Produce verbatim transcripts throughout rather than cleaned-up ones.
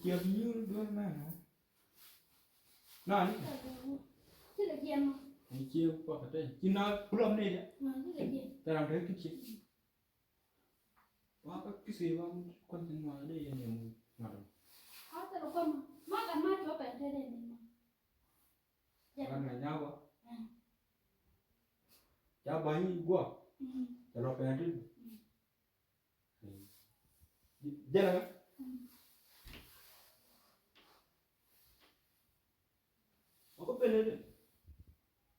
Ciɛ bi nyuur duɔl mɛ nɔ. Na ni. Ci lɛ jiɛn ma. Ni ciɛ kua kɛ tɛ. Ci na kulɔm ni jɛ. Na ci lɛ jiɛn. Tɛ ram tɛ ki ciɛ. Wa ka kisi wa kuan tin ma de yɛ ni mu. Na do. A tɛ lɛ kuan ma. Ma kan ma cuɔ pɛn tɛ de ni ma. Kan na nya wa. Mm. Ca ba ni gua. Mm. Ca lɔ pɛn tɛ. Mm. Jɛn ɛ. Ɔ kɔ pɛn ɛ dɛ.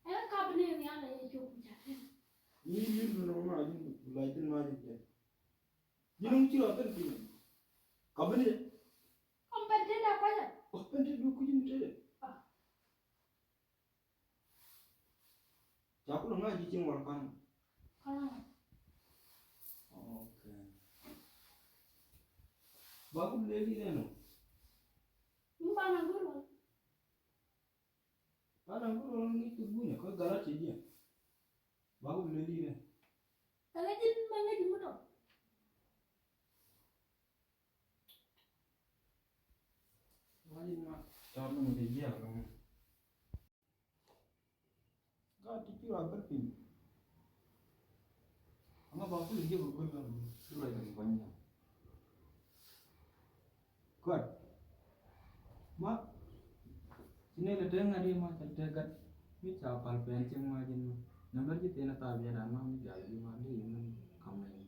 Ɛ ka bi ni ri ala yɛ cok mi ca pɛn. Ni ni ni nɔ ma ni la jin ma ni jɛ. Ni nɔ ci la pɛn pɛn. Ka bi ni. Kɔm pɛn te da kɔlɛ. Ɔ pɛn te du ku jin te dɛ. Ca kulɛ ŋa̱c ji̱ cieŋ wal pan. Ka̱n. Ok. Ba kum leli nɛnɔ. Ŋu pan a gurwal. Pan a gurwal ŋi̱c ti gunyɛ kä Galatia jiɛ. Ba kum leli nɛ. Kɛ ŋa̱c ji̱ ma ŋa̱c ji̱ mi tɔ. Wali ma tɔr ni mɛ jiɛ lɔŋ. Gat ti cura ber piny. Ama ba kuli jiɛ bɛ ber piny. Cura jɛ bɛ piny. Gat. Ma. Cini lɛ tɛ ŋa̱t yɛ ma cɛ tɛ gat. Mi ca pal pɛn cɛ ŋuac jɛ ma. Nɛmɛr ji̱ thin a thaap yɛ dan ma mi jal ji̱ ma di yɛ ma kam na yɛ.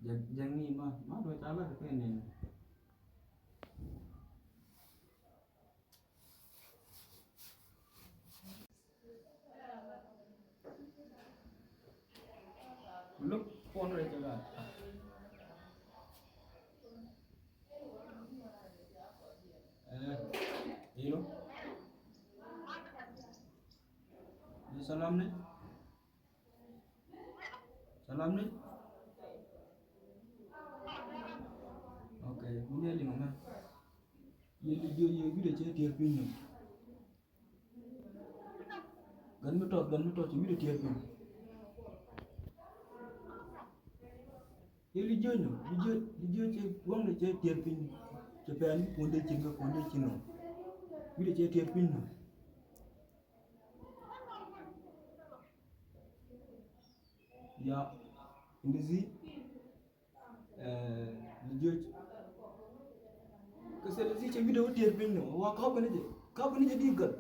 Jɛ, jɛ ŋi̱i̱c ma, ma duɔ̱c ca lat kɛ nɛn. Look phone rɛ jɛ lat. Eh, hello. Ni salam ni. Salam ni. Ok, mi ni liŋ mɛ. Yɛ di jiö yɛ wi̱dɛ cɛ tiɛɛr piny nɔ. Gan mi tɔth, gan mi tɔth cɛ wi̱dɛ tiɛɛr piny. Yɛ di jiö nyɔ, di jiö, di jiö cɛ waŋdɛ cɛ tiɛɛr piny. Cɛ pɛn kuɔn dee cin kɛ kuɔn dee cin nɔ. Wi̱dɛ cɛ tiɛɛr piny nɔ. Ya, in the sea, eh, lijiöc. Kɛ sɛ lijiöc cɛ wi̱dɛ wä tiɛɛr piny nɔ, wa kɔp kɛn jɛ, kɔp kɛn jɛ di gäl.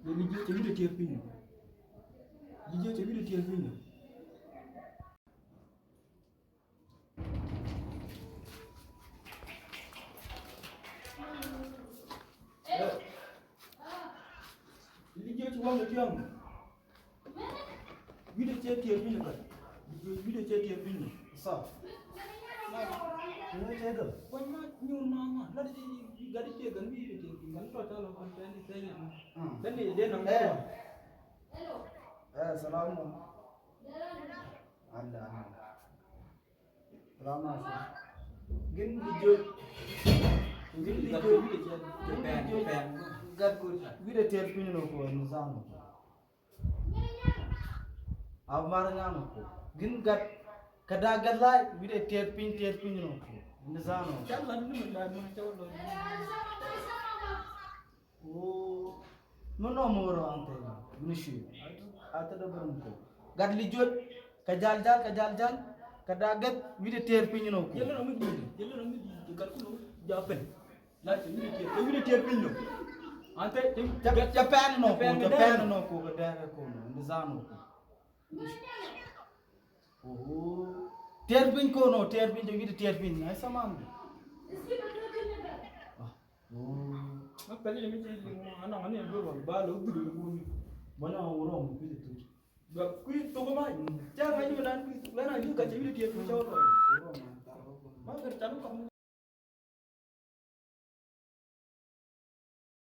Lijiöc cɛ wi̱dɛ tiɛɛr piny nɔ. Lijiöc cɛ wi̱dɛ tiɛɛr piny nɔ. Lijiöc ci waŋ i̱ tiɔ̱ŋ. Wi̱cdɛ cɛ tiɛɛr piny kɛ. Wi̱cdɛ cɛ tiɛɛr piny kɛ. Sa. Ni cɛ gɛl. Kuany ma nyuun ma ma. Lat i̱ gat i̱ cɛ gɛl wi̱cdɛ tiɛɛr piny kɛ. Ni tɔ̱ ca lɔ kɔn pɛn i̱ pɛn i̱. Pɛn i̱ dee nɔŋ. Eh. Eh, salam. Anda, anda. Rama sa. Gin lijiöc. Gin lijiöc. Gin lijiöc. Gat ko wi̱cdɛ tiɛɛr piny nɔ ko ni zan ko. A mar nyan ko. Gin gat, kɛ daa gat lai wi̱cdɛ tiɛɛr piny, tiɛɛr piny nɔ ko ni zan ko. Woo. Mi nɔ mo̱o̱r ɔ an thɛny mi ni cuɛ. A thɛ dee bär mi kɛ gat lijiöc. Kɛ jal jal, kɛ jal jal. Kɛ daa gɛth wi̱cdɛ tiɛɛr piny nɔ ko. Yɛlɛ rɔ mi di̱i̱t, yɛlɛ rɔ mi di̱i̱t gat kulo ja pɛn. La cɛ wi̱cdɛ tiɛɛr, cɛ wi̱cdɛ tiɛɛr piny nɔ. An thɛ cɛ pɛn nɔ ko, cɛ pɛn nɔ ko kɛ dɛɛrɛ ko nɔ ni zan nɔ ko. Oho. Tiɛɛr piny kono, tiɛɛr piny, jɛ wi̱cdɛ tiɛɛr piny. Ay saman. Oho. Ma pɛli jɛ mi ti liŋ ma anɔŋ ni duɔl wal ba lo gudu wuni. Bɔnyɔ wurɔ mu kui̱ thuk. Ba kui̱ thuk ma. Ca ma ji̱ nan kui̱ thuk. Lana ji̱ ka cɛ wi̱cdɛ tiɛɛr piny cɛ wurɔ. Ma kɛ can kɔm.